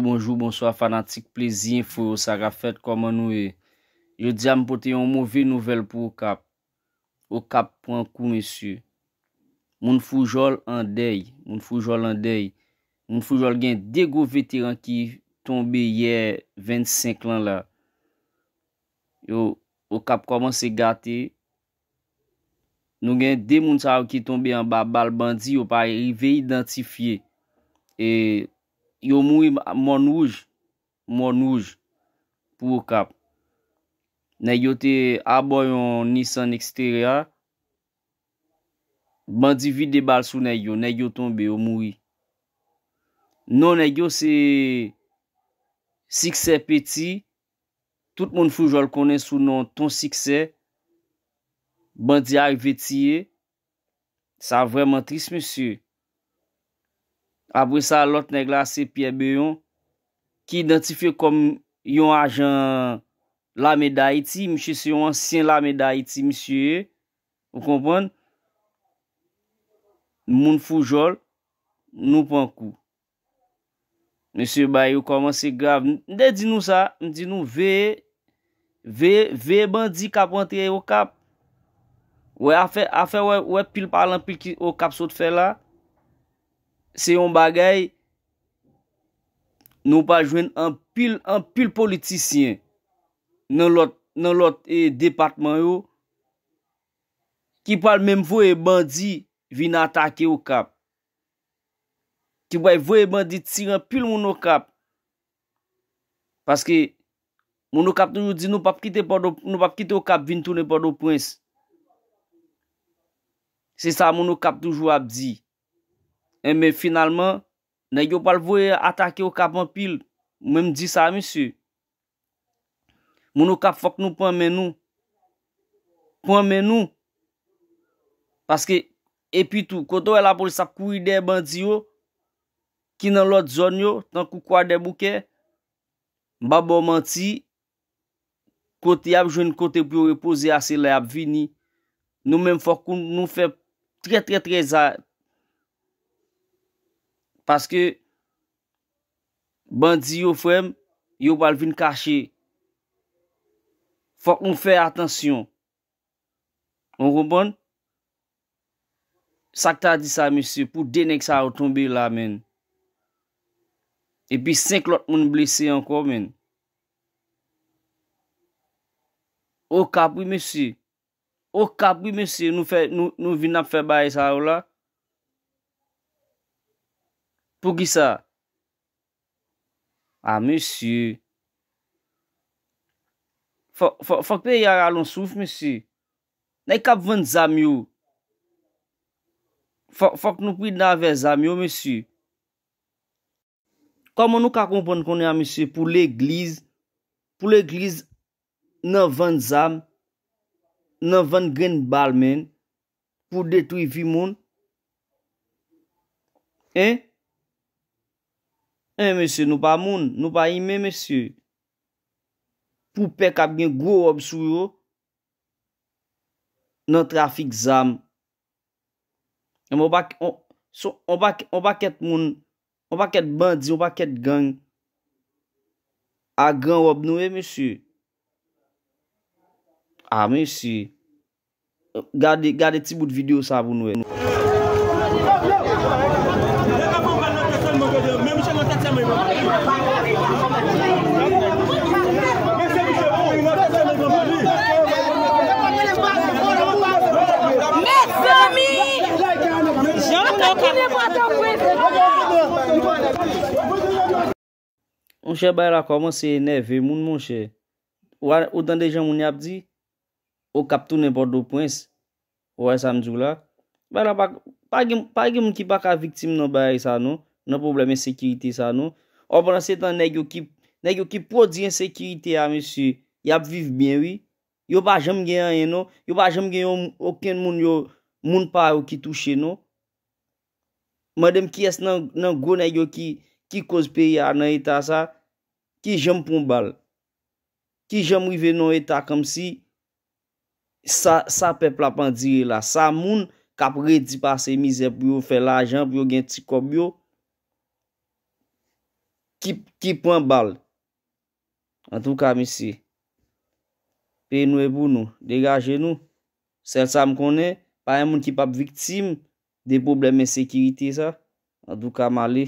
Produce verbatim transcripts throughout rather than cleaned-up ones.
Bonjou, bonswa fanatik Plezi Enfo yo, sa k ap fèt, kòman nou ye? Jodi a m pote yon move nouvèl pou Okap. Okap pran kou, mesye. Moun Foujòl an dèy, moun Foujòl an dèy. Moun Foujòl gen de gwo veteran ki tonbe yè vennsenk lan la. Yo, Okap kòmanse gate. Nou gen de moun sa yo ki tonbe anba bal bandi, yo pa rive idantifye. E yo mouri Mòn Wouj, Mòn Wouj pou Okap. Nèg yo te abò yon Nissan Xterra. Bandi vide bal sou nèg yo, nèg yo tonbe, yo mouri. Non nèg yo se Siksè Peti, tout moun Foujòl konnen sou non Ton Siksè. Bandi a rive tiye. Sa vrèman tris, mesye. Apre sa, lòt nèg la se Pyè Beyon, ki idantifye kòm yon ajan Lame Dayiti. Misye se yon ansyen Lame Dayiti, misye ye. Ou konprann? Moun Foujòl, nou pran kou. Mesye, bagay yo kòmanse grav. M te di nou sa, m di nou veye, veye, veye bandi k ap rantre Okap. Wè afè, afè wè, wè pil pale anpil ki Okap sot fè la. Se yon bagay nou pral jwenn anpil, anpil politisyen nan lòt, nan lòt, e, depatman yo ki pral menm voye bandi vin atake Okap. Ki pral voye bandi tire anpil moun Okap. Paske moun Okap toujou di nou p ap kite Pòdo-, nou p ap kite Okap vin tounen Pòtoprens. Se sa moun Okap toujou ap di. Enben, finalman, nèg yo pral voye atake Okap anpil. Mwen, m di sa, mesye. Moun Okap, fòk nou pran men nou. Pran men nou. Paske, epi tou, kote w wè lapolis ap kouri dèyè bandi yo, ki nan lòt zòn yo, tankou Kwadèboukè, m pa ba w manti, kote y ap jwenn kote pou yo repoze a, se la y ap vini. Nou menm, fòk nou, nou fè trè, trè, trè za-, paske bandi yo, frè m, yo pral vin kache. Fòk nou fè atansyon. Ou konprann? Sa k ta di sa, mesye, pou de nèg sa yo tonbe la, menn. Epi senk lòt moun blese ankò, menn. Okap, wi, mesye. Okap, wi, mesye, nou fè, nou, nou vin ap fè bagay sa yo la. Poukisa? A, mesye. Fò, fò, fòk peyi a rale yon souf, mesye. Nèg k ap vann zam yo. Fò, fòk nou pridan avè zam yo, mesye. Kòman nou ka konprann kounye a, mesye, pou legliz, pou legliz nan vann zam, nan vann grenn bal, menn, pou detwi vi moun? Hein? Hein, mesye, nou pa moun, nou pa imen, mesye. Pou pè k ap gen gwo wòb sou yo nan trafik zam. Enben, on pa, on, so, on pa, on pakèt moun, on pakèt bandi, on pakèt gang a gran wòb nou ye, mesye. A, mesye. Gade, gade ti bout videyo sa pou nou wè. Mezanmi! Jan m te ka Monchè, bagay la kòmanse enève moun, monchè. Ou a, ou tande jan moun y ap di? Okap tounen Pòtoprens. Ou wè sa m di w la? Bagay la pa, pa gen, pa gen moun ki pa ka viktim nan bagay sa, non. Nan pwoblèm ensekirite sa, non. Ò, pandan se tan, nèg yo ki, nèg yo ki pwodui ensekirite a, mesye, y ap viv byen, wi. Yo pa janm gen anyen, non. Yo pa janm gen yon, okenn moun yo, moun pa yo ki touche, non. Mande m kiyès nan, nan gwo nèg yo ki, ki koz peyi a nan eta sa, ki janm pran bal, ki janm rive nan yon eta kòmsi sa, sa pèp la ap andire la, sa moun k ap redi pase mizè pou yo fè lajan, pou yo gen ti kòb yo, ki, ki pran bal. Antouka, mesye, peyi nou e pou nou. Degaje nou. Sèl sa m konnen, pa gen moun ki p ap viktim de pwoblèm ensekirite sa. Antouka, m ale.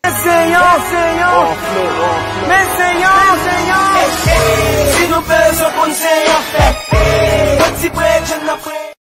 Men seyon, men seyon, men seyon. Si nou bezwen konn seyon, fè. Yon ti pre, jenn nan pre.